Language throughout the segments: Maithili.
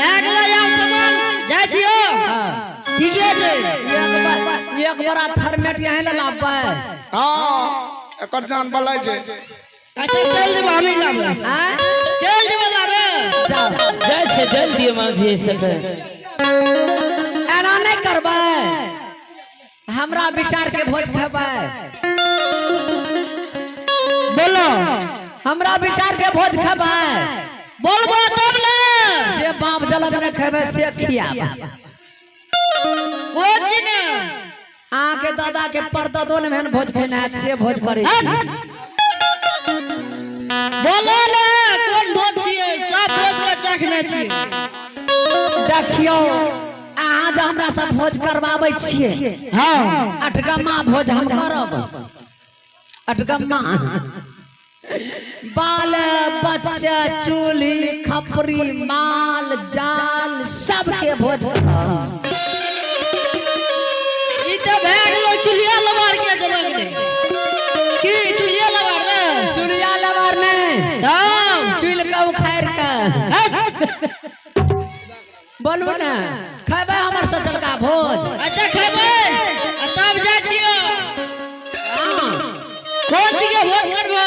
भए गेलै आब सामान जाइ छियौ। हाँ। ठीके छै। एक बार एक बड़ा थर्मेट यहाँ ले लाबबै। हाँ, एकर जान बलाय छै। अच्छा चल जेबै हमी लाबे। आँय? चल जेबै लाबे। जाओ। जाइ छै जल्दी माझी सके। एना नहि करबै, हमरा विचार के भोज खेबै। बोलो। हमरा विचार के भोज खेबै। बोलबो तब ने। जे बाप जलम ने खेबै से खियाब। कोन चीज ने? अहाँके दादा के परदादो ने भेन भोज खेने हैत से भोज करै छी। बोलो ने कोन भोज छियै? सब भोज के चखने छियै। देखियौ अहाँ जे हमरा सब भोज करवाबै छियै। हाँ। अठगम्मा भोज हम करब। अठगम्मा बाल बच्चा चूल्ही खपरी माल जाल सबके भोज करब। ई तऽ भए गेलो चुल्हिया लबार के जलक ने। की चुल्हिया लबार ने? चुलिया लबार नहि, तब चुल के उखाड़ि के। बोलू ने खेबै हमर सचलका भोज? अच्छा खेबै आ तब जाइ छियौ। हाँ। कोन चीज के भोज करबो?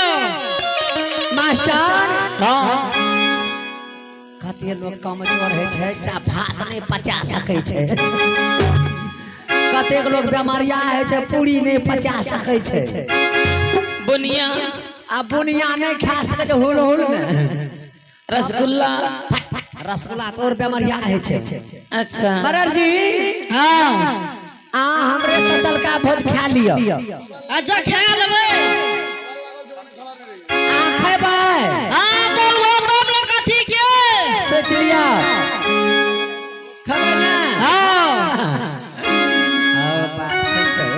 मास्टर। हाँ। कते लोग कमजोर होइ छै, चा भात नहि पचा सकै छै। कतेक लोग बेमारिया होइ छै, पूरी नहि पचा सकै छै। बुनिया आ बुनिया नहि खा सकै छै हुल हुल मे। रसगुल्ला रसगुल्ला तो और बेमारिया होइ छै। अच्छा मरर जी। हाँ। आ हमरे सचलका भोज खा लिअ। अच्छा खा लेबै। आ खेबै? हाँ बोलबो तब ने कथी के। सोच लिअ खेबै ने? हाँ। हाँ, बात ठीक है।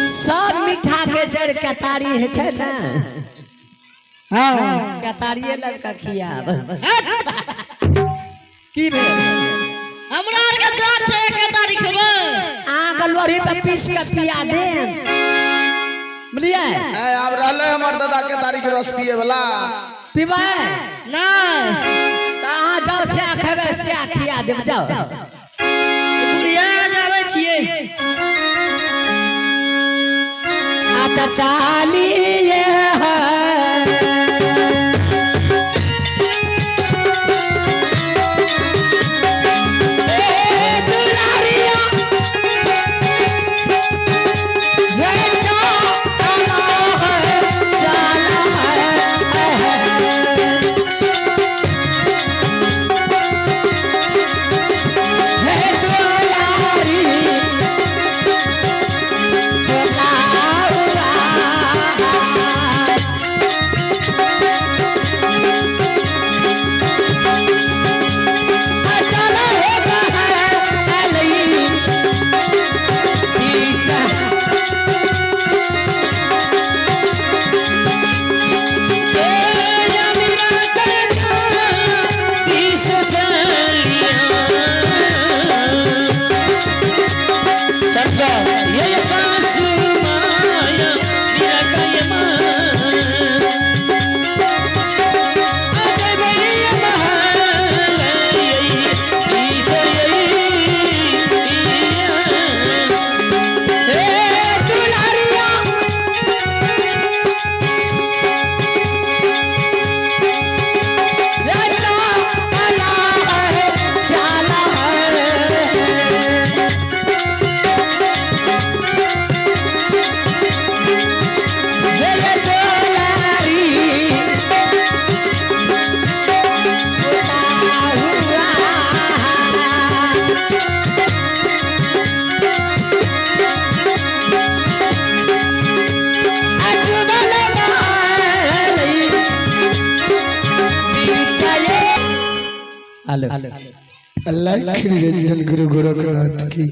सब मीठा के जड़ केतारी होइ छै ने। हाँ। केतारिये लग के खियाब। की भेल? हमरा आर के दाँत छै एक तारीख में। अहाँके लोढ़ी पे पीस के पिया देम, बुझलियै? ए, आब रहलै हमर दादा के तारीख रस पिए वाला। पीबै? नहीं। तऽ अहाँ जाउ सएह खेबै सएह खिया देब, जाउ। बुढ़िया जाबै छियै। आ तऽ चालिए है। ए दुलारिया, ये चाला है, चाला है। हे दुलारी, चर्चा ये सासु माया मेरा काय अजय भैया हेलो। अल्लाह निरंजन गुरु गोरखनाथ की।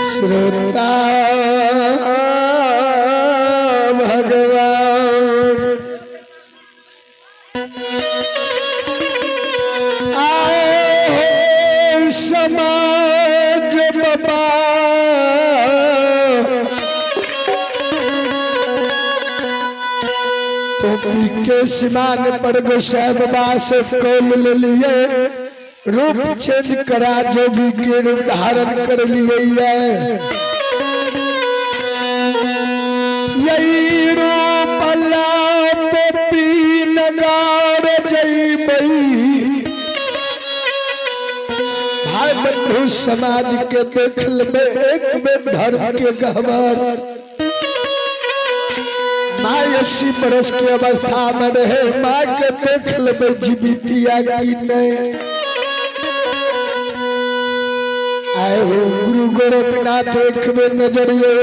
श्रोता भगवान आए समाज बाबा टोपी के सीमान पर गोसाई बाबा से कौल ले लिए, रूप चेंज करा जोगी के रूप धारण कर लिए। यही रूप ला पोपी नगार जईबई। भाई बंधु समाज के देख लेबे एक बेर धर्म के गहवर। माँ 80 बरस के अवस्था में रहे, माँ के देख लेबे जीवितिया की नहीं। आए हो गुरु गोरखनाथ एक बेर नजरिए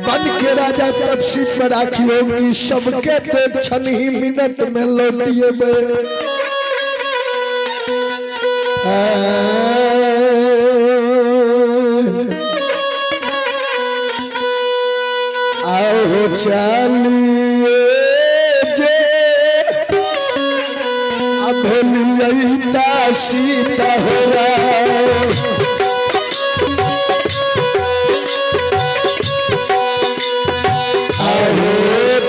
बन के राजा तपसी पर राखियो कि सबके देख छन ही मिनट में लौटिए बे। आओ चलिए जे अभलियता सीता हो।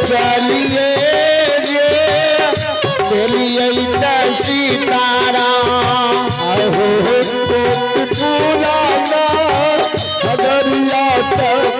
चलिए जे चलिए सीताराम। आहो पुराना नगरिया तक